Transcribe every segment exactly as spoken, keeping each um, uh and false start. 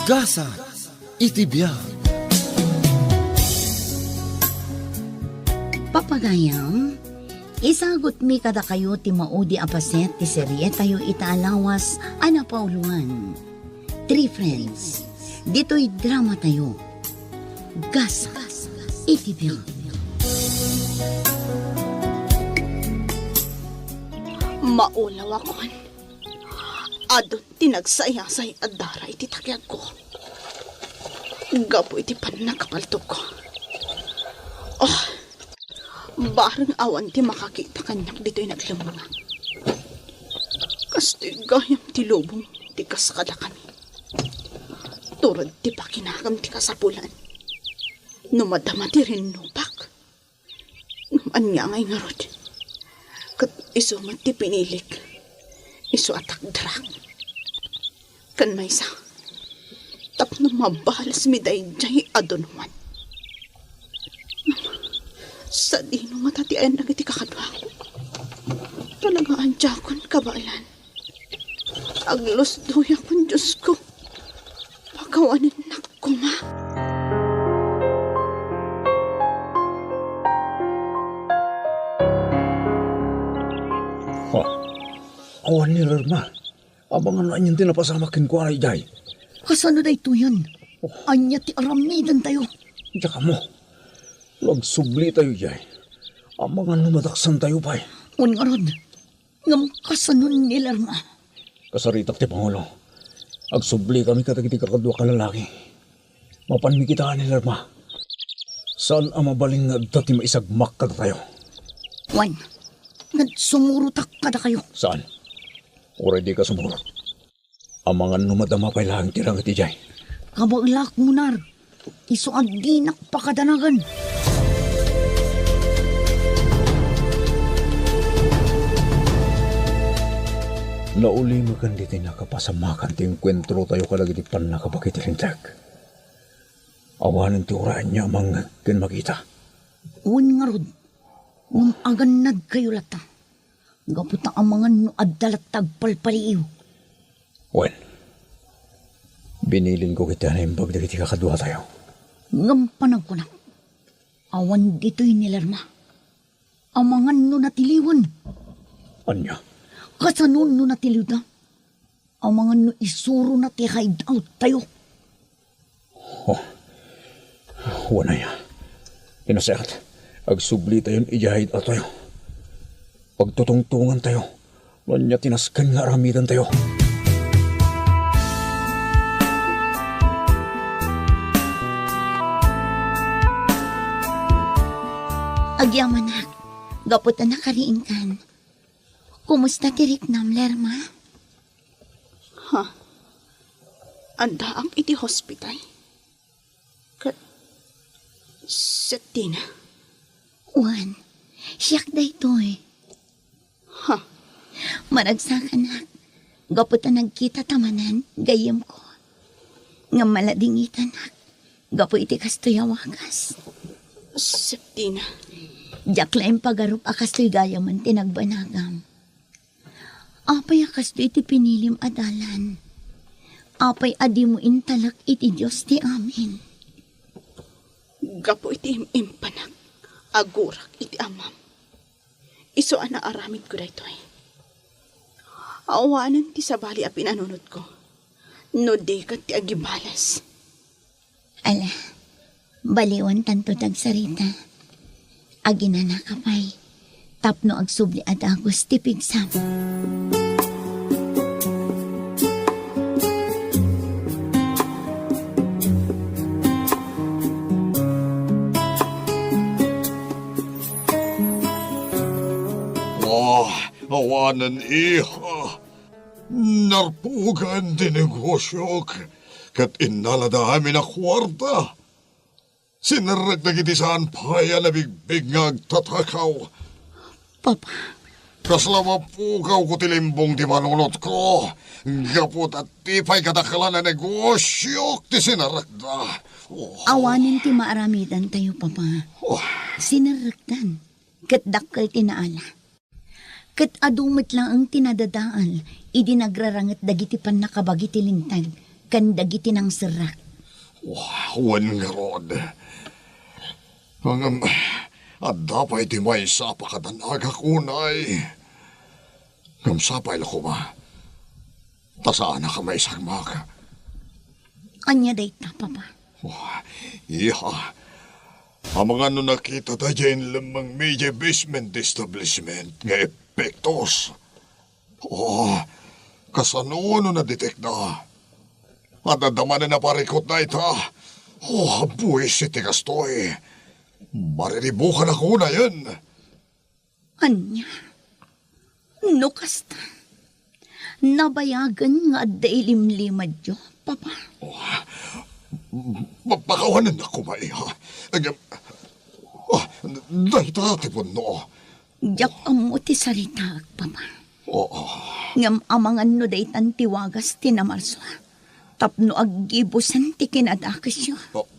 Gasat iti biag. Papagayam, isagutmi kadakayo ti maudi a paset ti serietayo ita a lawas a napauluan, Three Friends. Ditoy dramatayo, Gasat iti biag. Maulawakon. Adun ti nagsayasay a dara iti takiagko gapu iti pannakapaltogko. Oh, bareng awan ti makakita kaniak ditoy naglemma. Kastoy gayam ti lubong ti kas kadakami. Tured ti pakinakam ti kasapulan. No madama ti rinnupak, ngem ania ngay ngarud? Ket isu met ti pinilik. Isu a takderak. Ken maysa, tapno mabalasmi daydiay a dunwan. Sadino ngata ti ayan dagiti kakaduak? Talaga a diakon kabaelan. Aglusdoyakon, Diosko. Pakawanennak koma. Oh, awan ni Lerma. Amangan no anian ti napasamak kenkuana idiay. Kasano daytoyen? Oh. Ania ti aramidentayo? Diak ammo. No agsubli tayo idiay, amangan no madaksan tayo pay. Wen ngarud, ngem kasano ni Lerma? Kasaritak ti pangulo. Agsubli kami kadagiti kakaduak a lalaki. Mapanmi kitaan ni Lerma. Saan a mabalin nga adda ti maisagmak kadatayo. Wen, ngem sumurotak kadakayo. Saan? Uray dika sumurot. Amangan no madama pay laeng ti ranget idiay. Kabaelak, Munar. Isu a dinak pakadanagan. Naulimekan ditoy nakapasamakan ti engkuentrotayo kadagiti pannakabagi ti Linteg. Awanen ti uray ania a mangngeg ken makita. Wen ngarud, ngem agannadkayo latta. Gapu ta amangan no adda latta agpalpaliiw. Wen, binilinko iti naimbag dagiti kakaduatayo. Ngem panagkunak, awan ditoy ni Lerma. Amangan no natiliwen. Ania? Kasano no natiliwda? Amangan no isurona ti hideout tayo. Oh. Wen aya. Inaseat, agsubli tayon idiay hideout tayo. Pagtutungtungan tayo. Ania ti nasken nga aramiden tayo? Agyamanak, gapu ta nakariingkan. Kumusta ti riknam, Lerma? Ha? Addaak iti hospital? Ka-, Septina? Wen, siak daytoy. Ha? Maragsakanak, gapu ta nagkita ta manen, gayyemko. Ngem maladingitanak, gapu iti kastoy a wagas. Septina. Diak la impagarup a kastoy gayamen ti nagbanagam. Apay a kastoy ti pinilim a dalan? Apay a dimo intalek iti Dios ti amin? Gapu iti im-impanak, agurak iti Amam. Isu a naaramidko daytoy. Awanen ti sabali a pinanunotko, no di ket ti agibales. Ala, baliwan tanto ti agsarita. Aginanaka pay, tapno agsubli a dagus ti pigsam. Ah, awanen, iha. Narpugan ti negosiok, ket innalada amin a kuarta. Sinerrek dagiti saan pay a nabigbig nga agtatakaw. Papa. Kasla mapukawko ti limbong ti panunotko, gapu ta ti pay kadaklan a negosiok ti sinerrekda. Oh. Awanen ti maaramidantayo, Papa. Oh. Sinerrekdan, ket dakkel ti naala. Ket adu met laeng ti nadadael idi nagraranget dagiti pannakabagi ti linteg ken dagiti nangserrek. Wa-, wen ngarud. Ngem, adda pay ti maysa a pakadan-agak unay. Ngem sapay la koma, ta saanak a maisagmak. Ania dayta, Papa? Oh, iha. Amangan no nakita daydiay inlemmengmi idiay basement ti establishment nga epektos. Oh, kasano no nadetekda? Adda manen a parikut dayta. Oh, buis iti kastoy. Mariribukan ako unayen. Ania? No kasta, nabayagen nga adda ilimlimadyo, Papa. Oh, pa-, pakawanennak koma, iha. Ngem, ah, dayta ti punno. Diak ammo ti saritaak, Papa. Oo. Ngem amangan no daytan ti wagas ti namarso, tapno aggibusen ti kinadakesyo. Oh.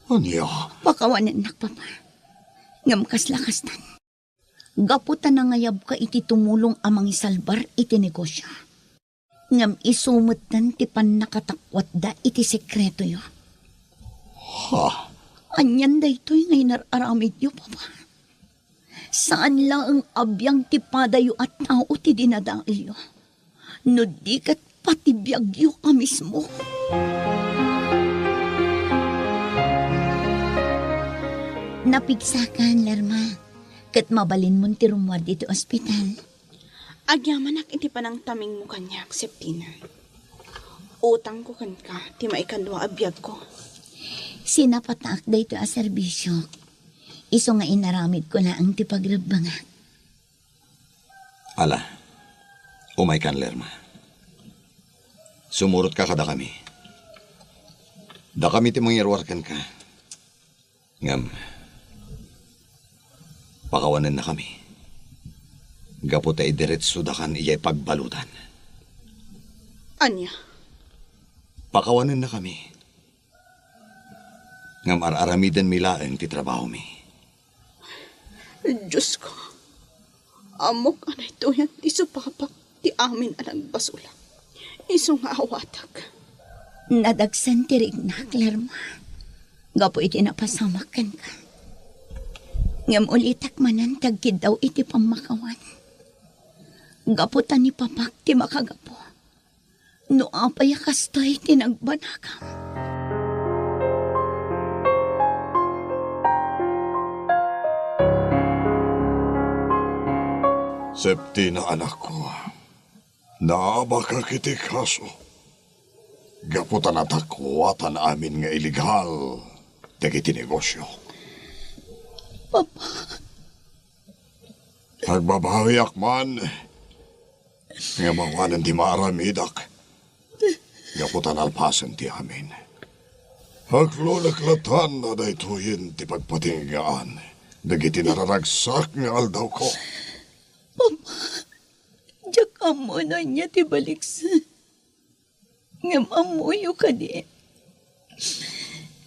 Ania? Pakawanennak, Papa. Ngem kasla kastan, gapu ta nangayabka iti tumulong a mangisalbar iti negosio, ngem isu metten ti pannakatakuatda iti sekretoyo. Ha? Anian daytoy nga inar-aramidyo, Papa? Saan laeng a biag ti padayo a tao ti dinadaelyo, no di ket pati biagyo a mismo. Napigsakan, Lerma, ket mabalinmon ti rummuar ditoy ospital. Agyamanak iti panangtamingmo kaniak, Septina. Utangko kenka ti maikadua a biagko. Sinapataak daytoy a serbisio. Isu nga inaramidko laeng ti pagrebbengak. Ala, umaykan, Lerma. Sumurotka kadakami. Dakami ti mangiruar kenka. Ngem, pakawanennakami. Gapu ta idiretsodakan idiay pagbaludan. Ania? Pakawanennakami. Ngem ar-aramidenmi laeng ti trabahomi. Diosko, ammok a naituyan ti supapak ti amin a nagbasolak. Isu nga awatek. Nadagsen ti riknak, Lerma, gapu iti napasamak kenka. Ngem ulitek manen ti agkiddaw iti pammakawan. Gapu ta ni Papak ti makagapu no apay a kastoy ti nagbanagam. Septina, anakko, naabakak iti kaso. Gapu ta natakuatan amin nga ilegal dagiti negosio. Papa. Agbabawiak man, ngem awanen ti maaramidak. Gapu ta nalpasen ti amin. Aklolek latta a daytoyen ti pagpatinggaan dagiti nararagsak nga aldawko. Papa, diak ammo no ania ti baliksen. Ngem ammoyo kadi,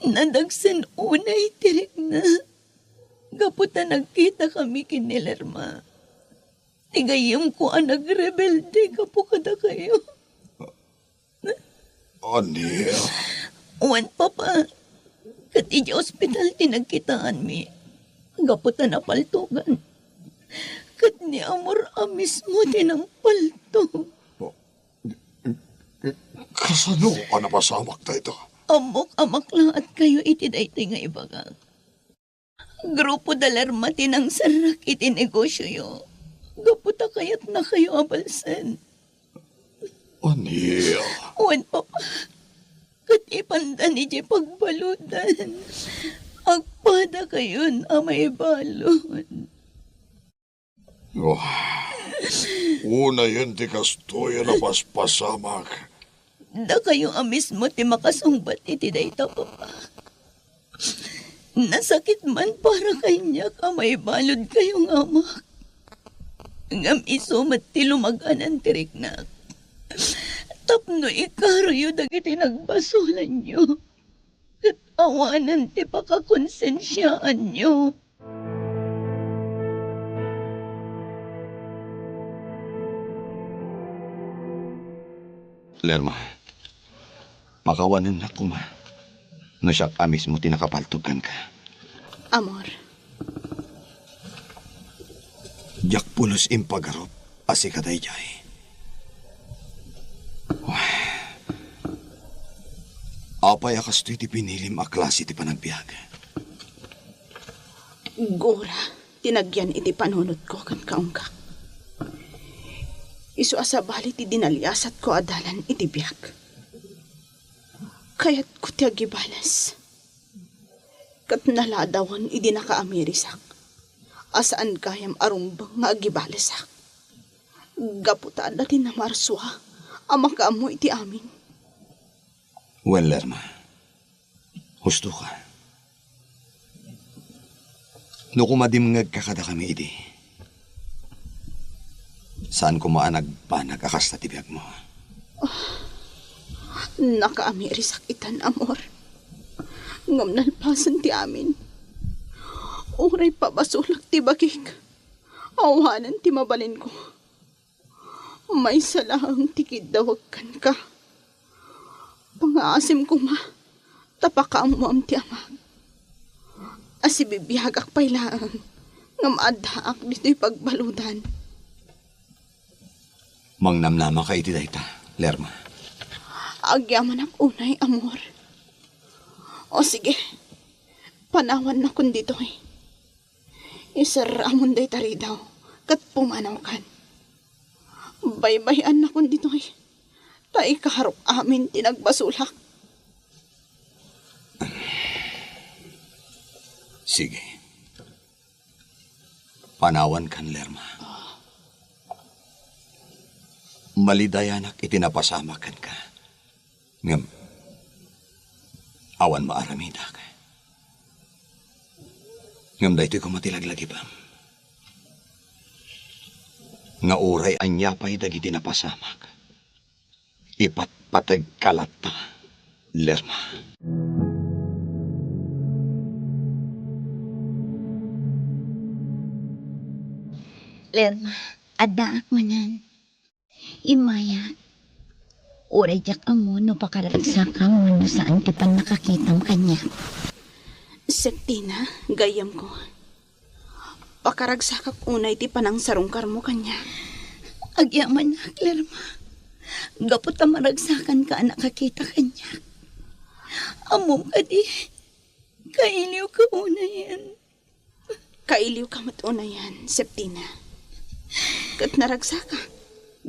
nadagsen unay ti rikna gapu ta nagkitakami ken ni Lerma. Ti gayyemko a nagrebelde gapu kadakayo. Ania? Wen, Papa, ket idiay ospital ti nagkitaanmi gapu ta napaltogan. Ket ni Amor a mismo ti nangpaltog. Kasano a napasamak dayta? Ammok a maklaatkayo iti daytoy nga ibagak. Grupo da Lerma ti nangserrek iti negosioyo gapu ta kayatnakayo a balsen. Ania? Wen, Papa, ket ipanda idiay pagbaludan. Agpadakayon a maibalud. Oh, unayen ti kastoy a napaspasamak. Dakayo a mismo ti makasungbat iti dayta, Papa. Nasakit man para kaniak a maibaludkayo nga amak. Ngem isu met ti lumaganan ti riknak. Tapno ikaroyo dagiti nagbasolanyo. Ket awanen ti pakakonsensiaanyo. Lerma, Pakawanennak koma no siak a mismo ti nakapaltog kenka. Amor. Diak pulos impagarup a sika daydiay. Apay a kastoy ti pinilim a klase ti panagbiag? Gura ti nagyan iti panunotko ken kaunggak. Isu a sabali ti dinaliasatko a dalan iti biag. Kayatko ti agibales. Ket naladawen idi nakaamirisak a saan gayam a rumbeng nga agibalesak. Gapu ta adda ti namarsua a makaammo iti amin. Wen, Lerma, husto ka. No kumadimngegka kadakami idi, saan koma a nagbanag a kasta ti biagmo. Nakaamirisak itan, amor. Ngem nalpasen ti amin. Uray pabasolak ti bagik, awanen ti mabalinko. Maysa laeng ti kiddawek kenka. Pangaasim koma ta pakaammoam ti amak. A sibibiagak pay laeng ngem addaak ditoy pagbaludan. Mangnamnamaka iti dayta, Lerma. Agyamanak unay, amor. O sige, panawannakon ditoy. Iserramon dayta ridaw ket pumanawkan. Baybay-annakon ditoy ta ikarok amin ti nagbasolak. Sige. Panawankan, Lerma. Malidayanak iti napasamak kenka. Ngem, awan maaramidak. Ngem daytoy koma ti laglagipem, nga uray ania pay dagiti napasamak, ipatpategka latta, Lerma. Lerma, addaak manen. Immayak. Uray diak ammo no pakaragsakam wenno saan ti pannakakitam kaniak. Septina, gayyemko. Pakaragsakak unay ti panangsarungkarmo kaniak. Agyamanak, Lerma. Gapu ta maragsakanka a nakakita kaniak. Ammom kadi, kailiwka unayen. Kailiwka met unayen, Septina. Ket naragsaka,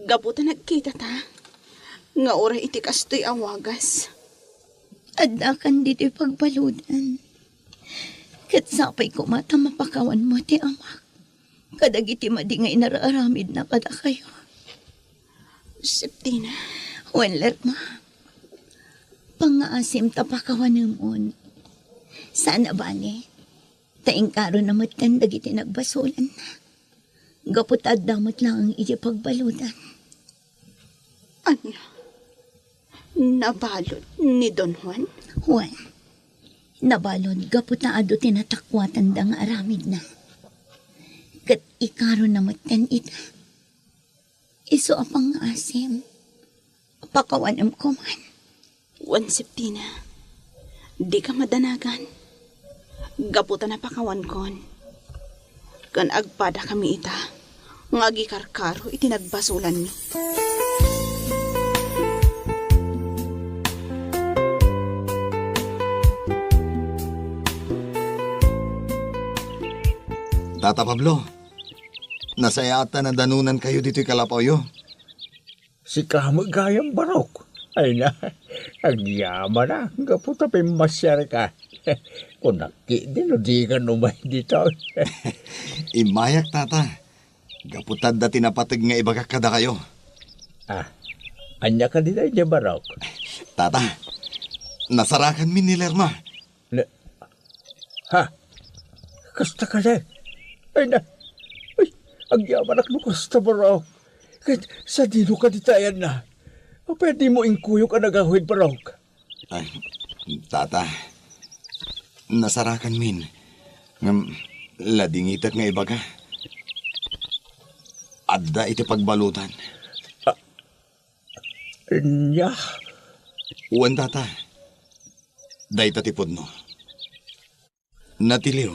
gapu ta nagkitata, nga uray iti kastoy a wagas. Addakan ditoy pagbaludan. Ket sapay koma ta mapakawanmo ti amak kadagiti madi nga inararamidna kadakayo. Septina. Wen, Lerma. Pangngaasim ta pakawanemon. Saan a bale, ta inkarona metten dagiti nagbasolanna. Gapu ta adda met laeng iti pagbaludan. Ania? Nabalud ni Don Juan? Wen, nabalud gapu ta adu ti natakuatanda nga aramidna. Ket ikarona metten ita. Isu a pangngaasim, pakawanem koman. Wen, Septina, dika madanagan. Gapu ta napakawankon. Ken agpadakami ita nga agikarkaro iti nagbasolanmi. Tata Pablo, nasayaat ta nadanonankayo ditoy kalapawyo. Sika met gayam, Barok. Ay na, agyamanak gapu ta pimmasiarka. Kunak ketdi no dika umay ditoy. Immayak, Tata. Gapu ta adda ti napateg nga ibagak kadakayo. Ah, ania kadi daydiay, Barok? Tata, nasarakanmi ni Lerma. Ne-, ha? Kasta kadi? Ay na, ay, agyamanak no kasta, Barok. Ket sadino kadi ti ayanna? Apay a dimo inkuyog a nagawid, Barok? Ay, Tata, nasarakanmin. Ngem, ladingitek nga ibaga. Adda iti pagbaludan. Ah, ania? Wen, tata. Dayta ti pudno. Natiliw,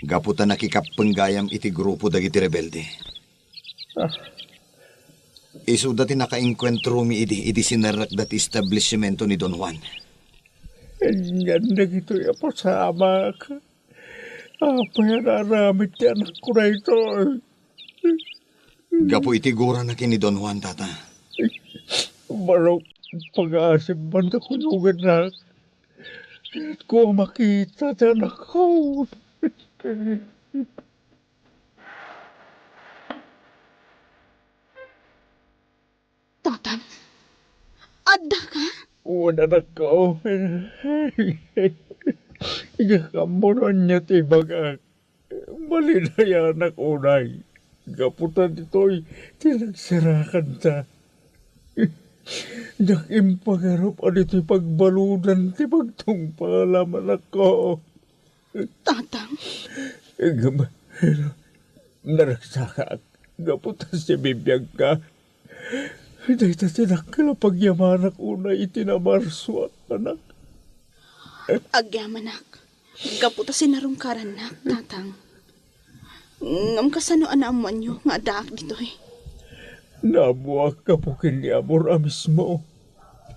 gapu ta nakikappeng gayam iti grupo dagiti rebelde. Ah. Isuda ti nakaengkuentromi idi, idi sinerrekda ti establishmento ni Don Juan. Anian dagitoy a pasamak. Apay a naaramid ti anakko daytoy? Gapu iti gurana ken ni Don Juan, tata. Barok, pagaasip man ta kuyogennak. Kayatko a makita ti anakko. Tatang, adda ka? Wen, anakko. Diak ammo no ania ti ibagak. Malinayanak unay. Gapu ta ditoy ti nagsarakanta. Diak impagarup a ditoy pagbaludan ti pagtungpalam, anakko. Tatang? Ngem, naragsakak gapu ta sibibiagka. Dayta ti dakkel a pagyamanak unay iti namarsoak, anak. Agyamanak gapu ta sinarungkarannak, tatang. Ngem kasano a naammoanyo nga addaak ditoy? Naammoak gapu ken ni Amor a mismo.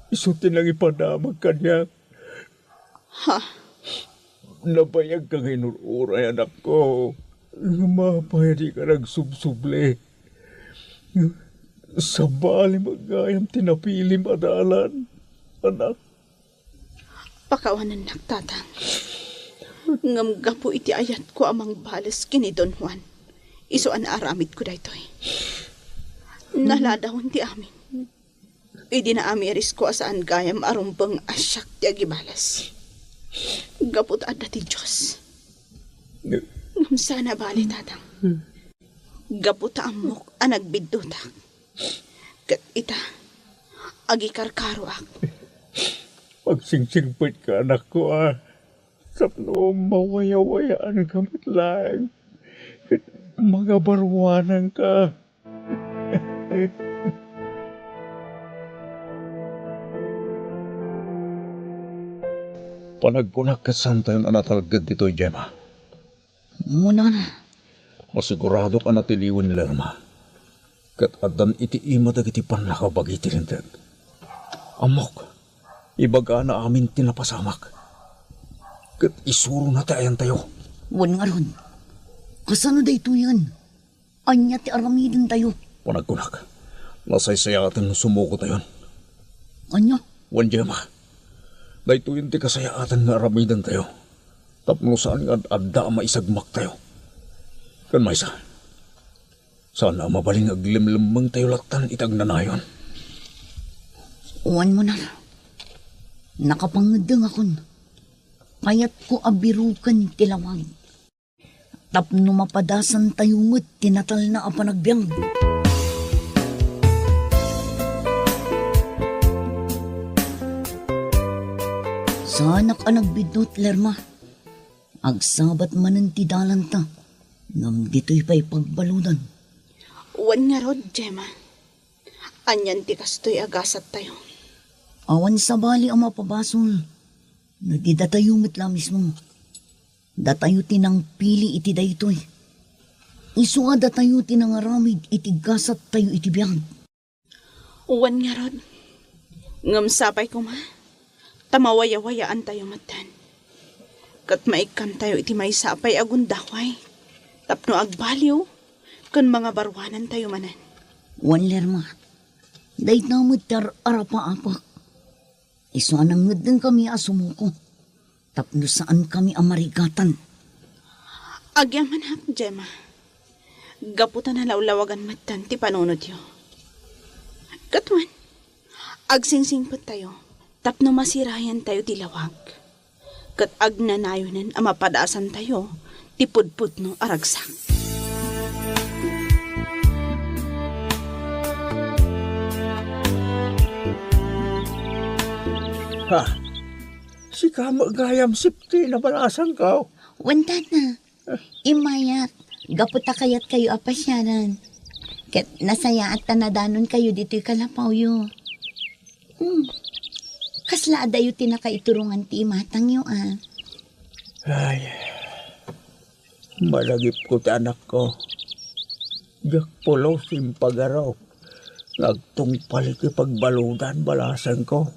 Isu ti nangipadamag kaniak. Ha? Nabayagka nga inur-uray, anakko. Ngem apay a dika nagsubsubli? Sabali met gayam ti napilim a dalan, anak. Pakawanennak, tatang. Ngem gapu iti ayatko a mangbales ken ni Don Juan, isu a naaramidko daytoy. Naladawen ti amin. Idi naamirisko a saan gayam a rumbeng a siak ti agibales. Gapu ta adda ti Dios. Ngem saan a bale, tatang. Gapu ta ammok a nagbiddutak. Ket ita, agikarkaroak. Agsingsigpetka, anakko, a. Tapno mawayawayaanka met laeng ket mangabaruananka. Panagkunak ket saantayon a natalged ditoy, Gemma. Munana. Masiguradok a natiliwen ni Lerma. Ket addan iti ima dagiti pannakaw-bagi ti Linteg. Ammok, ibagana amin ti napasamak. Ket isurona ti ayantayo. Wen ngarud, kasano daytoyen? Ania ti aramidentayo? Panagkunak, nasaysayaaten no sumukotayon. Ania? Wen, Gemma, daytoyen ti kasayaatan nga aramidentayo. Tapno saan nga ad-adda a maisagmaktayo. Ken maysa, saan a mabalin nga aglemlemmengtayo lattan iti agnanayon. Wen, Munana, nakapangeddengakon. Kayatko a biroken ti lawag tapno mapadasantayo met ti natalna a panagbiag. Saanak a nagbiddut, Lerma. Agsabat manen ti dalanta, ngem ditoy pay pagbaludan. Wen ngarud, Gemma. Anian ti kastoy a gasattayo? Awan sabali a mapabasol no di datayo met la mismo. Datayo ti nangpili iti daytoy. Isu a datayo ti nangaramid iti gasattayo iti biag. Wen ngarud, ngem sapay koma ta mawayawayaantayo metten. Ket maikkantayo iti maysa a pay a gundaway tapno agbaliw ken mangabaruanantayo manen. Wen, Lerma, dayta met ti ar-arapaapek. Isu a nangeddengkami a sumuko tapno saankami a marigatan. Agyamanak, Gemma, gapu ta nalawlawagan metten ti panunotyo. Ket wen, agsingsingpettayo tapno masirayantayo ti lawag, ket agnanayonen a mapadasantayo ti pudpudno a ragsak. Ha? Sika met gayam, Sipti, nabalasanka? Wen, Tata. Immayak, gapu ta kayatkayo a pasiaran. Ket nasayaat ta nadanonkayo ditoy kalapawyo. Hmm. Kasla adayo ti nakaiturongan ti imatangyo, a? Ay, malagipko ti anakko. Diak pulos impagarup nga agtungpal iti pagbaludan, balasangko.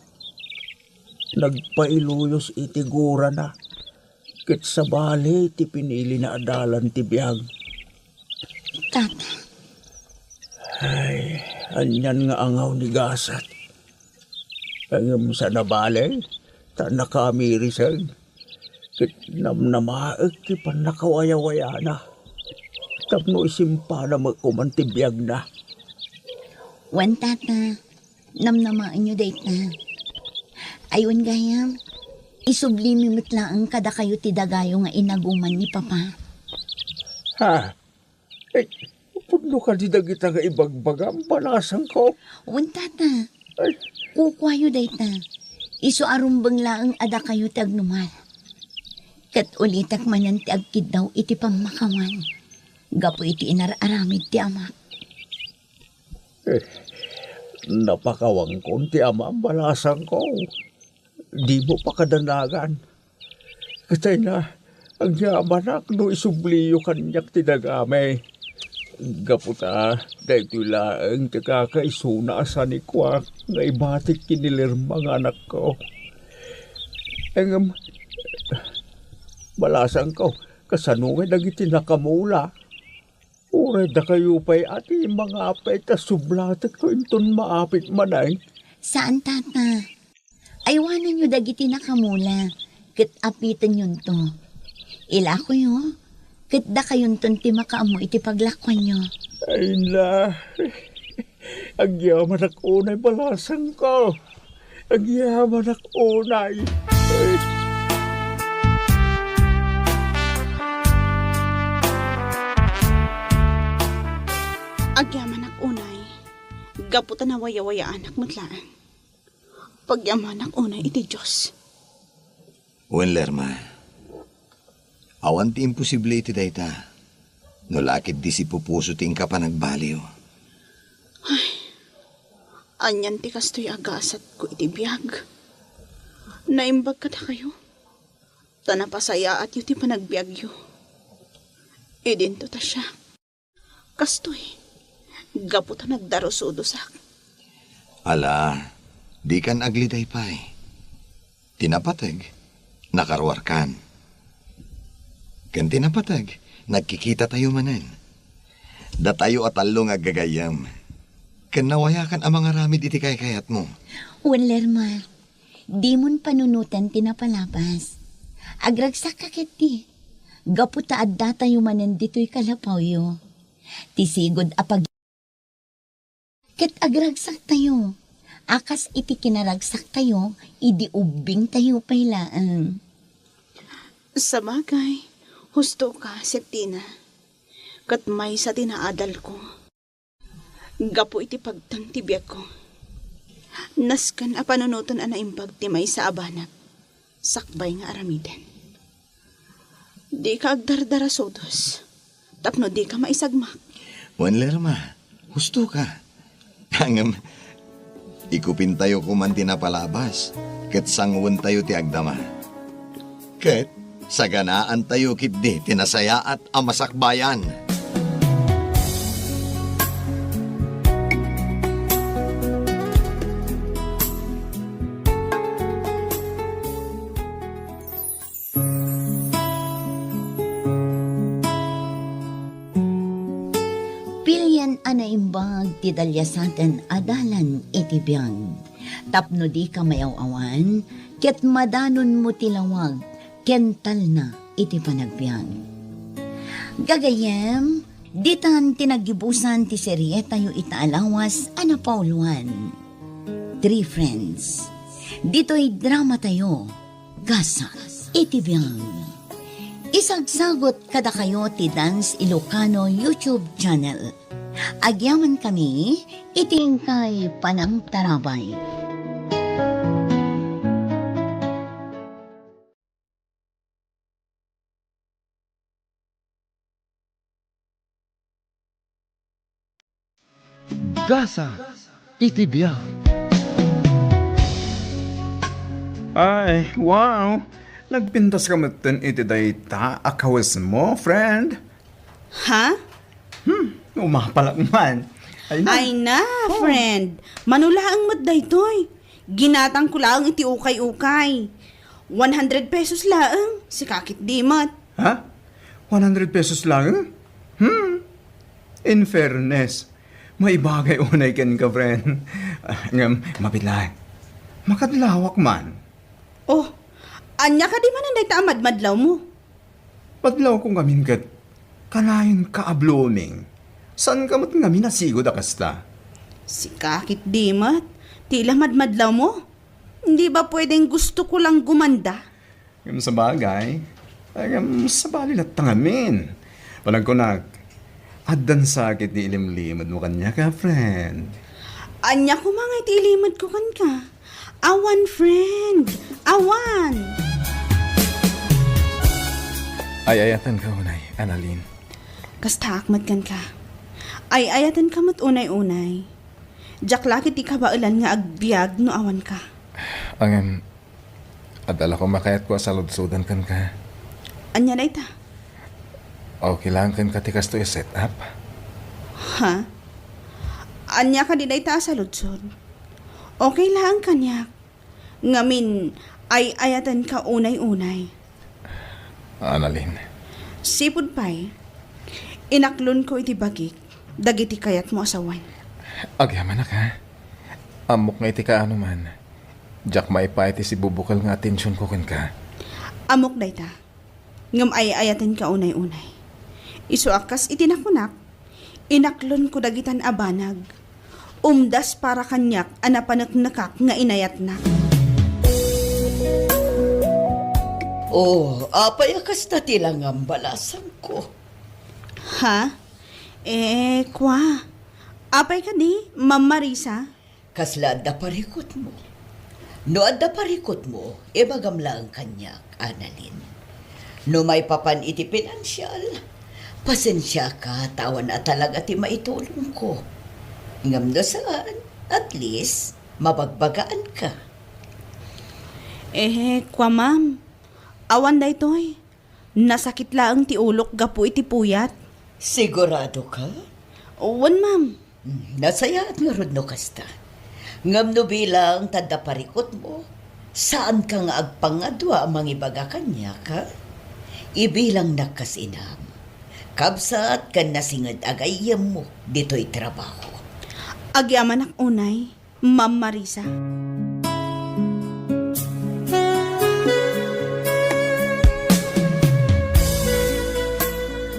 Nagpailuyos iti gurana, ket sabali ti pinilina a dalan ti biag. Tata. Ay, anian nga angaw ni gasat. Ngem saan a bale, ta nakamiriseg. Ket namnamaek ti pannakawayawayana. Tapno isimpana met koman ti biagna. Wen, Tata, namnamaenyo dayta. Ay, wen gayam, isublimi met laeng kadakayo ti dagayo nga inaguman ni Papa. Ha? Ay, pudno kadi dagita nga ibagbagam, balasangko? Wen, Tata. Ay. Kukuayo dayta. Isu a rumbeng laeng a dakayo ti agnumal. Ket ulitek manen ti agkiddaw iti pammakawan gapu iti inar-aramid ti amak. Eh, napakawankon ti amam, balasangko. Dimo pakadanagan. Ket ay na, agyamanak no isubliyo kaniak ti dagami. Gapu ta daytoy laeng ti kakaisuna a sanikuak nga ibatik ken ni Lerma nga anakko. Ngem, balasangko, kasano ngay dagiti nakamula? Uray dakayo pay a ti mangapay ta sublatekto inton maapit manen? Saan, Tata. Aywanenyo dagiti nakamula, ket apitenyonto. Ilakoyo, ket dakayonton ti makaammo iti paglakuanyo. Ay na, agyamanak unay, balasangko. Agyamanak unay. Agyamanak unay, gapu ta nawayawayaanak met laeng. Pagyamanak unay iti Dios. Wen, Lerma, awan ti imposible iti dayta, no la ket di sipupuso ti inka panagbaliw. Ay, anian ti kastoy a gasatko iti biag? Naimbag kadakayo, ta napasayaatyo ti panagbiagyo. Idinto ta siak. Kastoy, gapu ta nagdarusodosak. Ala, dikan agliday pay. Ti napateg, nakaruarkan. Ken ti napateg, nagkikitatayo manen. Datayo a tallo nga aggagayyem. Ken nawayakan a mangaramid iti kaykayatmo. Wen, Lerma, dimon panunoten ti napalabas. Agragsakka ketdi, gapu ta addatayo manen ditoy kalapawyo. Ti sigud a pag-, ket agragsaktayo, a kas iti kinaragsaktayo idi ubbingtayo pay laeng. Sabagay, husto ka, Septina. Ket maysa ti naadalko. Gapu iti pagteng ti biagko, nasken a panunoten a naimbag ti maysa a banag sakbay nga aramiden. Dika agdardarasodos tapno dika maisagmak. Wen, Lerma, husto ka. Ngem, ikupintayo koman ti napalabas, ket sanguentayo ti agdama. Ket saganaantayo ketdi ti nasayaat a masakbayan. Pilien a naimbag ti daliasaten a dalan iti biag. Tapno dika mayaw-awan, ket madanonmo ti lawag ken talna iti panagbiag. Gagayyem, ditan ti naggibusan ti serietayo ita a lawas a napauluan, Three Friends. Ditoy dramatayo, Gasat iti Biag. Isagsagut kadakayo ti Dance Ilocano YouTube channel. Agyamankami iti inkay panangtarabay. Gasat iti Biag. Ay, wow! Nagpintas ka metten iti dayta a kawesmo, friend? Ha? Hmm, umapalak man. Ay na. Ay na, Oh. friend. Mano laeng met daytoy. Ginatang ko laeng iti ukay-ukay. One hundred pesos laeng. Sika ketdi met. Ha? One hundred pesos laeng? Hmm. In fairness, maibagay unay kenka, friend. Ah, ngem, mabiit laeng. Makadlawak man. Oh, ania kadi manen dayta a madmadlawmo? Madlawko ngamin ket kanayon ka a blooming. Saan ka met ngamin a sigud a kasta? Sika ketdi met, ti la madmadlawmo? Hindi ba pwedeng gusto ko lang gumanda? Ngem sabagay, ngem sabali latta ngamin. Panagkunak, addan sakit ti ilimlimedmo kaniak, friend. Ania koma nga iti ilimedko kenka? Awan, friend. Awan. Ay-ayatenka unay, Annalyn. Kastaak met kenka. Ay-ayatenka met unay-unay. Diak la ketdi kabaelan nga agbiag no awanka. Ngem, adda la koma kayatko a saludsoden kenka. Ania dayta? Okay laeng kenka ti kastoy a set-up? Ha? Ania kadi dayta a saludsod? Okay laeng kaniak. Ngamin, ay-ayatenka unay-unay. Annalyn. Sipud pay, inaklonko iti bagik dagiti kayatmo a sawen. Agyamanak, ha? Ammok nga iti kaano man, diak maipaay ti sibubukel nga atensionko kenka. Ammok dayta. Ngem ay-ayatenka unay-unay. Isu a kas iti nakunak, inaklonko dagitan a banag. Umdas para kaniak a napaneknekak nga inayatnak. Oh, apay a kasta ti langam, balasangko? Ha? Eh, kua. Apay kadi, Ma'am Marisa? Kasla adda parikutmo? No adda parikutmo, ibagam laeng kaniak, Annalyn. No maipapan iti pinansial, pasensiaka ta awan a talaga ti maitulongko. Ngem no saan, at least, mabagbagaanka. Eh, kua, ma'am. Awan daytoy. Nasakit laeng ti ulok gapu iti puyat. Sigurado ka? Wen, ma'am. Hmm, nasayaat ngarud no kasta. Ngem no bilang ta adda parikutmo, saanka nga agpangadua a mangibaga kaniak, ha? Ibilangnak kas inam, kabsat ken nasinged a gayyemmo ditoy trabaho. Agyamanak unay, Ma'am Marisa.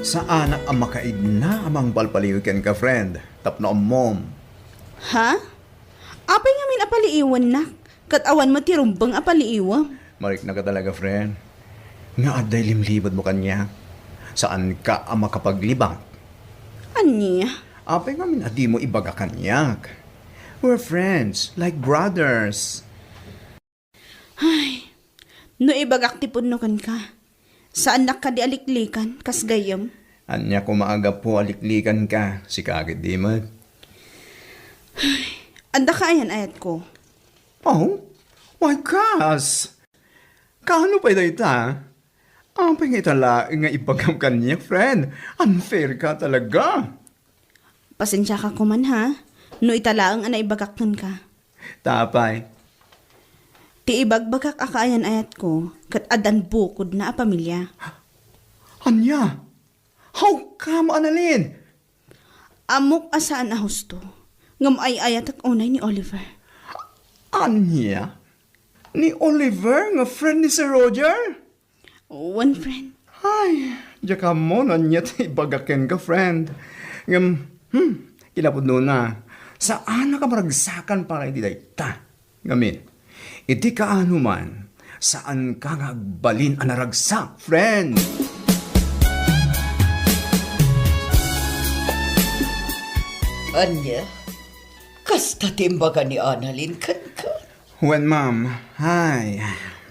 Saanak a makaidna a mangpalpaliw kenka, friend, tapno ammom. Ha? Apay ngamin a paliiwennak, ket awan met ti rumbeng a paliiwem? Mariknaka talaga, friend, nga adda ilimlimedmo kaniak. Saanka a makapaglibak. Ania? Apay ngamin a dimo ibaga kaniak? We're friends, like brothers. Ay, no ibagak ti pudno kenka, saannak kadi a liklikan, kas gayyem? Ania koma a gapu a liklikanka, sika ketdi met. Ay, adda ka ayan-ayatko. Oh? Why, kas? Kaano pay dayta? Apay nga ita laeng nga ibagam kaniak, friend? Unfair ka talaga. Pasensiaka koman, ha, no ita laeng a naibagak kenka. Ta apay? Ti ibagbagak a kaayan-ayatko, ket addan bukodna a pamilia. Ania? How come, Annalyn? Ammok a saan a husto, ngem ay-ayatek unay ni Oliver. Ania? Ni Oliver nga friend ni Sir Roger? Wen, friend. Ay, diak ammo no ania ti ibaga kenka, friend. Ngem, hmm, kinapudnona, saanak a maragsakan para iti dayta. Ngamin, iti kaanoman, saanka nga agbalin a naragsak, friend. Ania? Kasta ti imbaga ni Annalyn kenka? Wen, ma'am. Ay,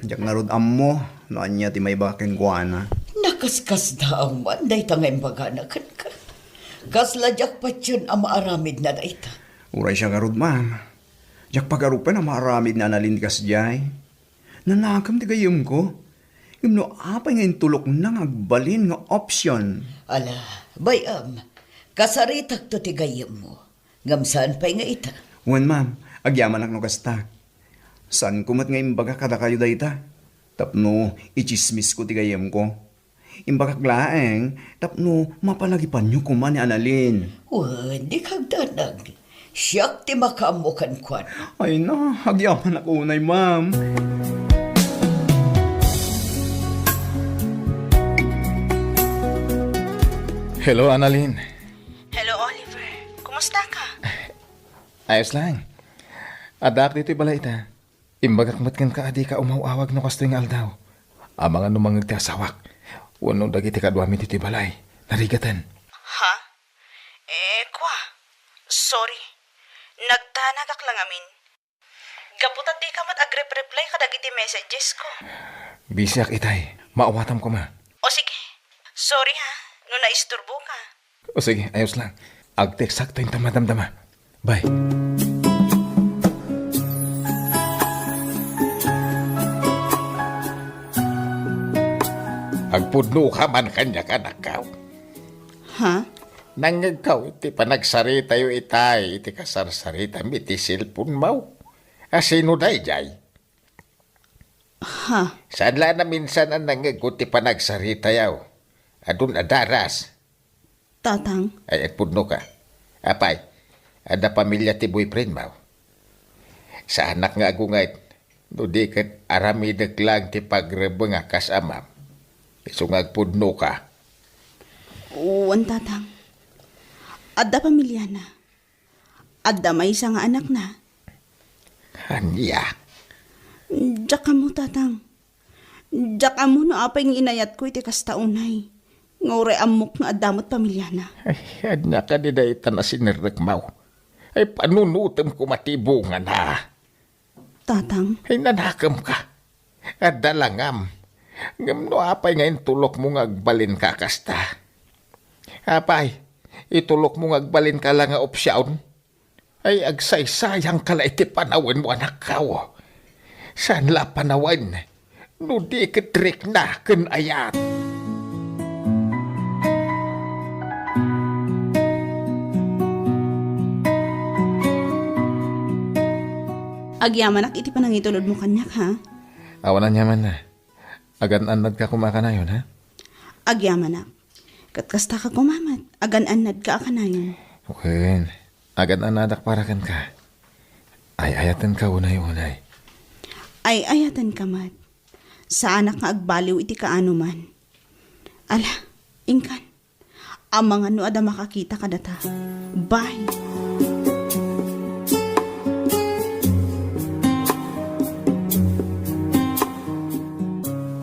diak ngarud ammo no ania ti maibaga kenkuana. Nakaskasdaaw man dayta nga imbagana kenka. Kasla diak patien a maaramidna dayta. Uray siak ngarud, ma'am. Diak pagarupen a maaramid ni Annalyn kasdiay. Nanakem ti gayyemko. Ngem no apay nga intulokna nga agbalin nga option? Ala, bay-am, kasaritakto ti gayyemmo. Ngem saan pay nga ita? Wen, ma'am, agyamanak no kasta. Saanko met nga imbaga kadakayo dayta. Tapno itsismisko ti gayyemko. Imbagak laeng tapno mapalagipanyo koma ni Annalyn. Wen, dika agdanag. Siak ti makaammo kenkuana. Ay na, agyamanak unay, ma'am. Hello, Annalyn. Hello, Oliver. Kumusta ka? Ayos lang. Addaak ditoy balay ita. Imbagak met kenka a dika umaw-awag no kastoy nga aldaw. Amangan no mangngeg ti asawak wenno dagiti kaduami ditoy balay. Narigaten. Ha? Eh, kwa. Sorry. Nagdanagak la ngamin. Gapu ta dika met agrep-reply kadagiti messages ko. Busyak itay. Maawatam koma. O sige. Sorry ha, no naisturboka. O sige, ayos lang. Agteksakto inta madamdama. Bye. Agpudnoka man kaniak, anakko. Ha? Nangngegko iti panagsaritayo itay iti kasarsaritami iti cellphone-mo. A sino daydiay? Ha? Saan la a naminsan a nangngegko ti panagsaritayo? Adun a daras. Tatang? Ay, agpudnoka. Apay, adda pamilia ti boyfriend-mo? Saanak nga agunget, no di ket aramidek lang ti pagrebeng a kas amam. Isu nga agpudnoka. Wen, Tatang. Adda pamiliana. Adda maysa nga anakna. Ania? Diak ammo, Tatang. Diak ammo no apay nga inayatko iti kasta unay. Nga uray ammok nga adda met pamiliana. Ay, ania kadi dayta a sinerrekmo? Ay, panunotem koma ti bungana. Tatang? Ay, nanakemka. Adda langam. Ngem no apay nga intulokmo nga agbalinka a kasta? Apay, itulokmo nga agbalinka la nga opsiaon? Ay, agsaysayangka la iti panawenmo, anakko. Saan la a panawen no di ket rikna ken ayat. Agyamanak iti panangitulodmo kaniak, ha? Awan aniamanna. Agan-annadka koma a kanayon, ha? Agyamanak. Ket kastaka koma met, agan-annadka a kanayon. Wen, agan-annadak para kenka. Ay-ayatenka unay-unay. Ay-ayatenka met. Saanak nga agbaliw iti kaanoman. Ala, inkan. Amangan no adda makakita kadata. Bye.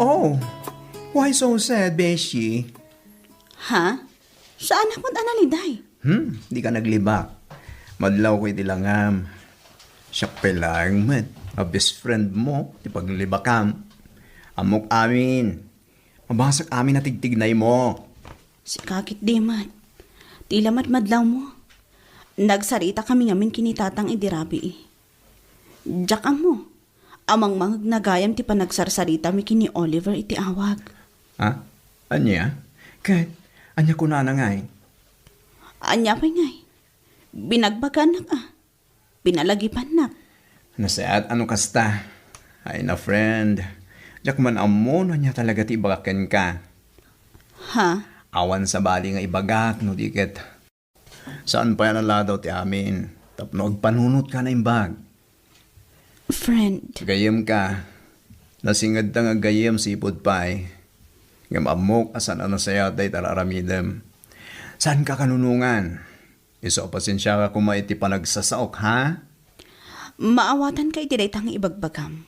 Oh, why so sad, Beshi? Ha? Saanak met a naliday. Hmm, dika naglibak. Madlawko iti langam. Siak pay laeng met a best friend mo ti paglibakam. Ammok amin. Mabasek amin a tigtignaymo. Sika ketdi met. Ti la met madlawmo. Nagsaritakami ngamin ken ni Tatang idi rabii. Diak ammo. Amangmangegna gayam ti panagsarsaritami ken ni Oliver iti awag. Ha? Ania? Ket ania kunana ngay? Ania pay ngay? Binagbaganak a. Pinalagipannak. Nasayaat a no kasta. Ay na, friend. Diak man ammo no ania talaga ti ibagak kenka. Ha? Awan sabali nga ibagak no di ket saan pay a naladaw ti amin tapno agpanunotka a naimbag. Friend. Gayyemka. Nasingedta nga gayyem sipud pay. Ngem ammok a saan a nasayaat dayta a aramidem. Saanka kanunongan. Isu a pasensiaka koma iti panagsasaok, ha? Maawatanka iti dayta nga ibagbagam.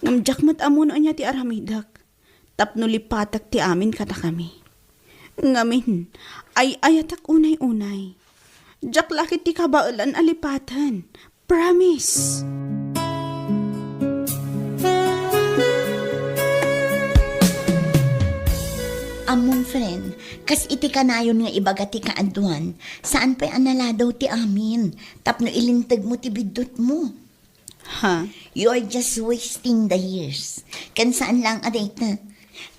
Ngem diak met ammo no ania ti aramidek tapno lipatek ti amin kadakami. Ngamin, ay-ayatek unay-unay. Diak la ket ti kabaelan a lipaten. Promise! Ammom, friend, kas iti kanayon nga ibaga ti kaaduan, saan pay a naladaw ti amin tapno ilintegmo ti biddutmo. Ha? You're just wasting the years. Ken saan lang a dayta.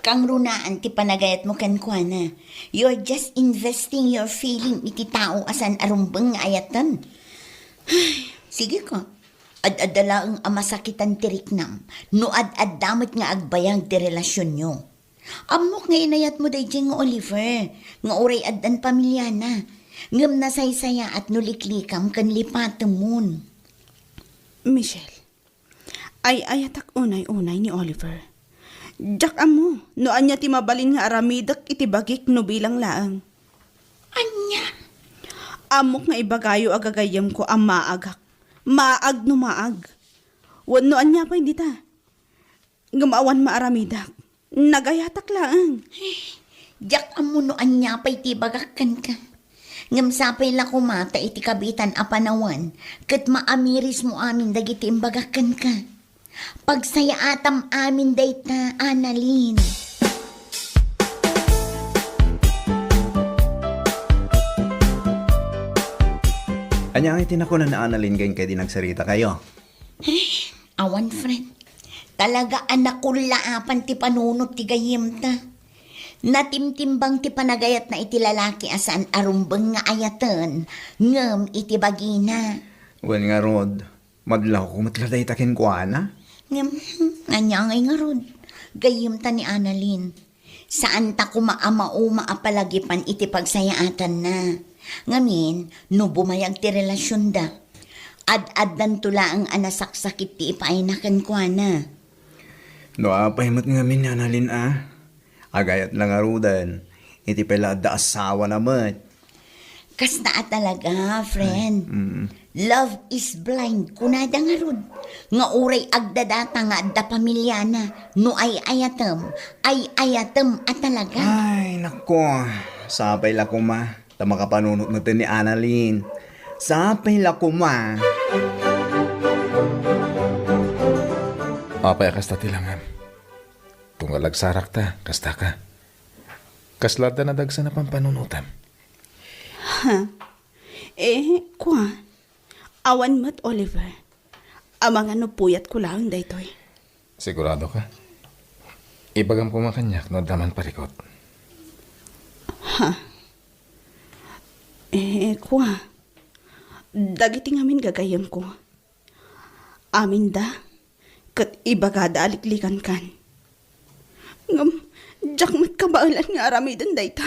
Kangrunaan ti panagayatmo kenkuana. You're just investing your feeling iti tao a saan a rumbeng nga ayaten. Sige ka. Ad-adda laeng a masakitan ti riknam no ad-adda met nga agbayag ti relasionyo. Ammok nga inayatmo daydiay nga Oliver, nga uray addan pamiliana, ngem nasaysayaat no liklikam ken lipatemon. Michelle, ay-ayatak unay-unay ni Oliver. Diak ammo no ania ti mabalin nga aramidek iti bagik no bilang laeng. Ania? Ammok nga ibagayo a gagayyemko a maagak. Maag no maag. Wenno ania pay dita? Ngem awan maaramidak. Nagayatak laeng. Diak ammo no ania pay ti ibagak kenka. Ngem sapay la koma ta iti kabiitan a panawen, ket maamirismo amin dagiti imbagak kenka. Pagsayaatam amin dayta, Annalyn. Ania ngay ti nakunan ni Annalyn ken kadi nagsarita kayo? Awan, friend. Talaga a nakullaapan ti panunot ti gayyemta. Natimtimbang ti panagayatna iti lalaki a saan a rumbeng nga ayaten, ngem iti bagina. Wen ngarud, madlawko met la dayta kenkuana? Ngem, hmm, ania ngay ngarud? Gayyemta ni Annalyn. Saanta koma a mauma a palagipan iti pagsayaatanna. Ngamin, no bumayag ti relasionda, ad-addanto laeng a nasaksakit ti ipaayna kenkuana. No apay met ngamin ni Annalyn a, agayat la ngaruden, iti pay la adda asawana met. Kasta a talaga, friend. Mm. Love is blind, kunada ngarud. Nga uray agdadata nga adda pamiliana, no ay-ayatem, ay-ayatem a talaga. Ay, nako. Sapay la koma. Ta makapanunot met ni Annalyn. Sapay la koma. Apay a kasta ti langam? Tunggal agsarakta, kasta ka. Kasla adda nadagsen a pampanunotam? Ha? Eh, kua. Awan met, Oliver. Amangan no puyatko laeng daytoy. Sigurado ka? Ibagam koma kaniak no adda man parikut. Ha? Eh, kua. Dagiti ngamin gagayyemko. Aminda, ket ibagada a liklikankan. Ngem, diak met kabaelan nga aramiden dayta.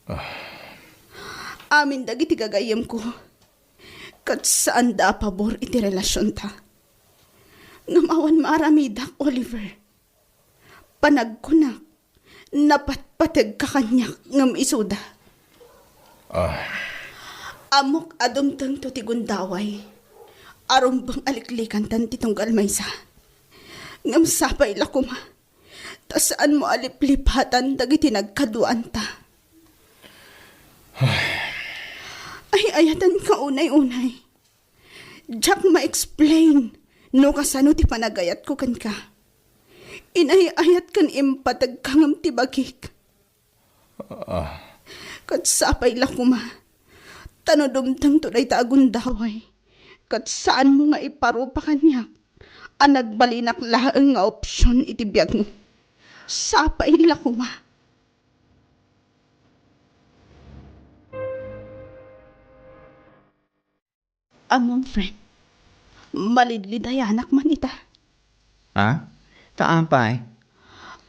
Ah. Amin dagiti gagayyemko, ket saanda a pabor iti relasionta. Ngem awan maaramidak, Oliver. Panagkunak, napatpategka kaniak ngem isuda. Ah. Ammok a dumtengto ti gundaway. Arumbeng a liklikantan ti tunggal maysa. Ngem sapay la koma, ta saanmo a liplipatan dagiti nagkaduanta. Ay-ayatenka unay-unay. Diak ma-explain no kasano ti panagayatko kenka. Inay-ayat ken impategka ngem ti bagik. Ah. Ket sapay la koma, ta no dumtengto dayta a gundaway, ket saanmo nga iparupa kaniak a nagbalinak laeng nga opsion iti biagmo. Sapay la koma. Ammom, friend, malidlidayanak man ita. Ha? Ta apay?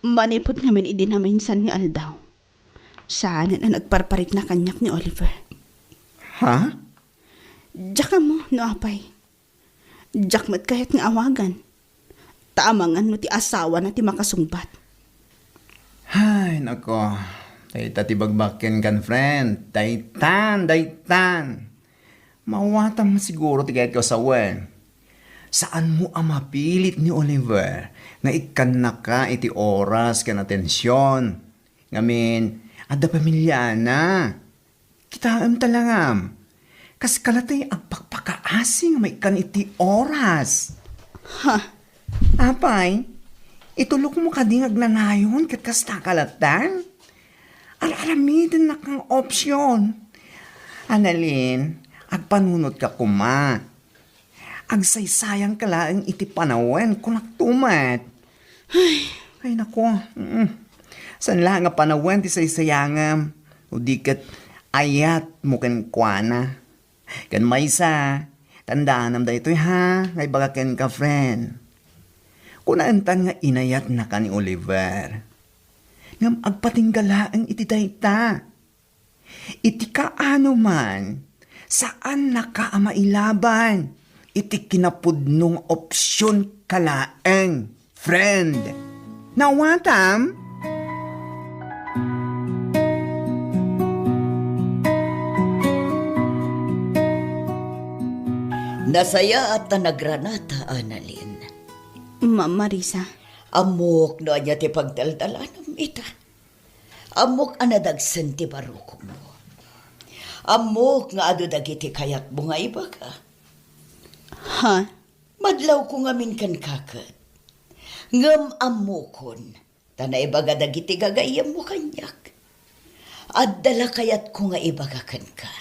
Manipud ngamin idi naminsan nga aldaw, saanen a nagparparikna kaniak ni Oliver. Ha? Diak ammo no apay. Diak met kayat nga awagan. Ta amangan no ti asawana ti makasungbat. Ay, nako. Dayta ti bagbakkenkan, friend. Daytan, daytan. Mawatam siguro ti kayatko a sawen. Saanmo a mapilit ni Oliver nga ikkannaka iti oras ken atension. Ngamin, adda pamiliana. Kitaem ta langam. Kas kalatay agpakpakaasi nga maikkan iti oras. Ha? Apay, itulokmo kadi nga agnanayon ket kasta ka latta? Ar-aramidennak nga opsion. Annalyn, agpanunotka koma. Agsaysayangka laeng iti panawen, kunakto met. Ay, nako. Mm. Saan la nga panawen ti saysayangem? O di ket ayatmo kenkuana? Ken maysa, tandaanam daytoy ha, nga ibaga kenka, friend. Kunaentan nga inayatnaka ni Oliver. Ngem agpatingga laeng iti dayta. Iti kaano man, saannaka a mailaban iti kinapudno nga opsionka laeng, friend. Nawatam? Nasayaat ta nagranata, Annalyn. Ma'am Marisa. Ammok no ania ti pagdaldalanam ita. Ammok a nadagsen ti barukongmo. Ammok nga adu dagiti kayatmo nga ibaga. Ha? Madlawko ngamin kenka ket. Ngem ammokon, ta naibaga dagiti gagayyemmo kaniak. Adda la kayatko nga ibaga kenka.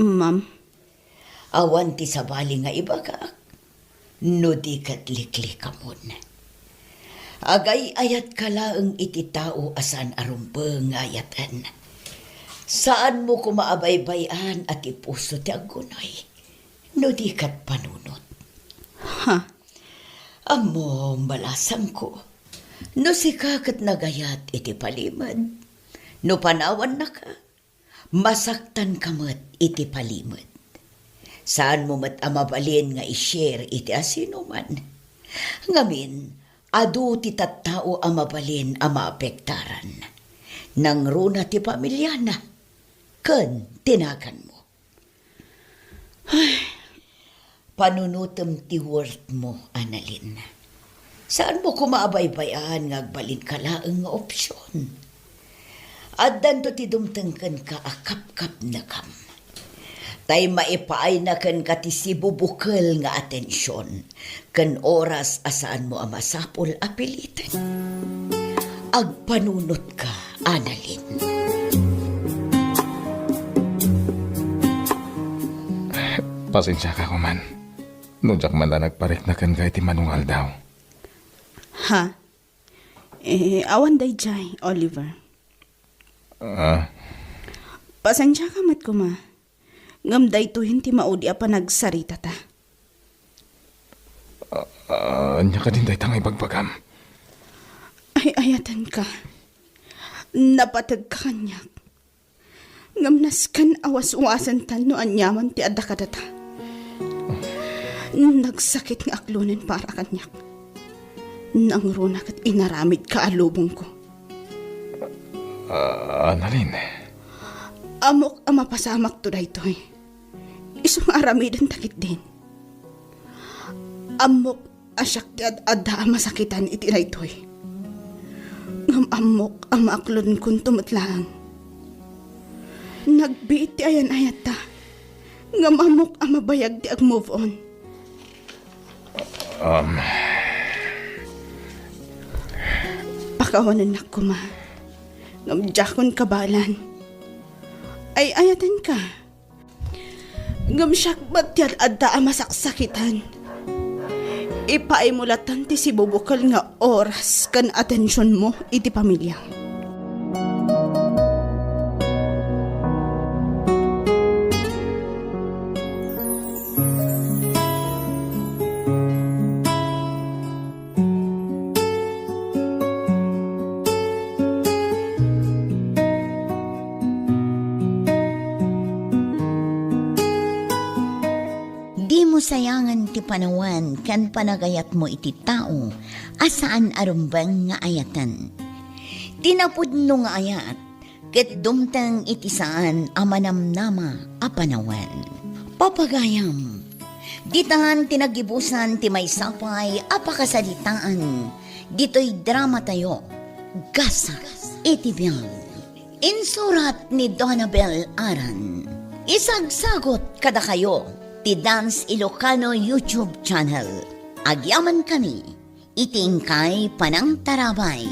Ma'am. Awan ti sabali nga ibagak, no di ket liklikamon. Agay-ayatka laeng iti tao a saan a rumbeng nga ayaten. Saanmo koma a baybay-an a ti puso ti aggunoy, no di ket panunot. Ha? Ammom, balasangko, no sika ket nagayat iti palimed, no panawannaka, masaktanka met iti palimed. Saanmo met a mabalin nga i-share iti asinoman. Ngamin, adu ti tattao a mabalin a maapektaran. Nangruna ti pamiliana ken ti naganmo. Ay, panunotem ti worth mo, Annalyn. Saanmo koma a baybay-an nga agbalinka laeng nga opsion. Addanto ti dumteng kenka a kapkapnekam. Tay maipaayna kenka ti sibubukel nga atension ken oras a saanmo a masapul a piliten. Agpanunotka, Annalyn. Pasensiaka koman. No diak man la nagparikna kenka iti mano nga aldaw. Ha? Eh, awan daydiay, Oliver. Ah? Pasensiaka met koma. Ngem daytoyen ti maudi a panagsaritata. Ah, ah, ania kadin dayta nga ibagbagam? Ay-ayatenka. Napategka kaniak. Ngem nasken a waswasentan no aniaman ti adda kadata. Nagsakit nga aklonen para kaniak. Nangruna ket inaramidka a lubongko. Ah, Annalyn. Ammok a mapasamakto daytoy. Isu nga aramidenta ketdin. Ammok a siak ti ad-adda a masakitan iti daytoy. Ngem ammok a maaklonkonto met laeng. Nagbiit ti ayan-ayatta. Ngem ammok a mabayag ti ag-move on. Um. Pakawanennak koma. Ngem diakon kabaelan. Ay-ayatenka. Ngem siak met ti ad-adda a masaksakitan. Ipaaymo latta ti sibubukel nga oras ken atensionmo iti pamiliam. Dimo sayangen ti panawen ken panagayatmo iti tao a saan a rumbeng nga ayaten. Ti napudno nga ayat, ket dumteng iti saan a manamnama a panawen. Papagayam, ditan ti naggibusan ti maysa pay a pakasaritaan ditoy dramatayo, Gasat iti Biag. Insurat ni Donabel Aran. Isagsagot kadakayo ti Dance Ilocano YouTube channel. Agyamankami iti inkay panangtarabay.